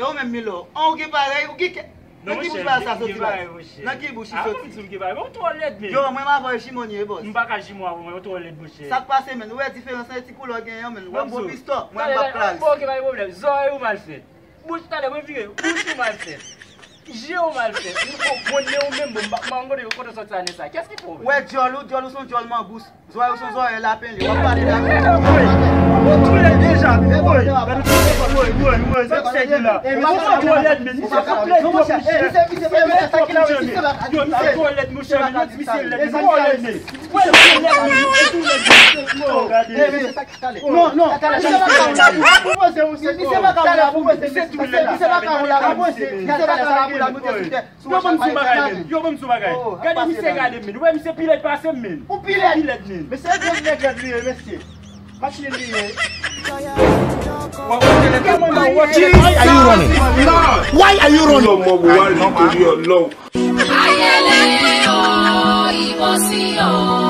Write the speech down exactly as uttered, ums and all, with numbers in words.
Ou menm, Milo, an ou gen parèy, ou gen kè. Nan ki bouch bagay sa soti la? Nan ki bouch li soti? Nan ki bouch li soti? Ou twò lèd, men. Yo, mwen m avè w e jimo n ye, bòs. M pa ka jimo avè w, mwen, ou twò lèd, monchè. Sa k pase, menn? Ou wè diferans nan ti koulè w genyen an, menn? Ou wè m bon pistò, mwen m p ap klari. Bon, ok, pa gen pwoblèm. Zòrèy ou mal fèt. Bouch talè, mwen vire. Bouch ou mal fèt. Je ou mal fèt. Ou bon, bon, nen ou menm, bon, m pa konn kote w soti sa, nen sa. Kès ki pwouve? Ou wè djòl ou, djòl ou se yon djòl mangous. Zòrèy ou se yon zòrèy lapin, li. W ap pale la. Woy, woy, woy, woy, woy, woy, sa k fèt la? Misye twò lèd, men. Misye twò lèd, twò lèd, monchè. Yo, misye twò lèd, monchè, men. Yo di misye lèd, men. Twò lèd, men. Misye twò lèd, men. Misye twò lèd, men. Oh, gade. Non, non. Misye pa ka ou la pou poze, misye pa ka ou la pou poze, misye pa ka ou la pou poze, misye pa ka ou la pou poze. Yo, ban m di yon bagay, menn. Yo, ban m di yon bagay. Gade misye, gade, menn. Ou wè misye pi lèd pase m, menn. Ou pi lèd. Pi lèd, menn. Mesye, gwo nèg lèd li ye, mesye. Machin li ye. Why are you running? Why are you running? Lòm mò pou wal vin tou li yo lòw. Ayele o, ibosi o.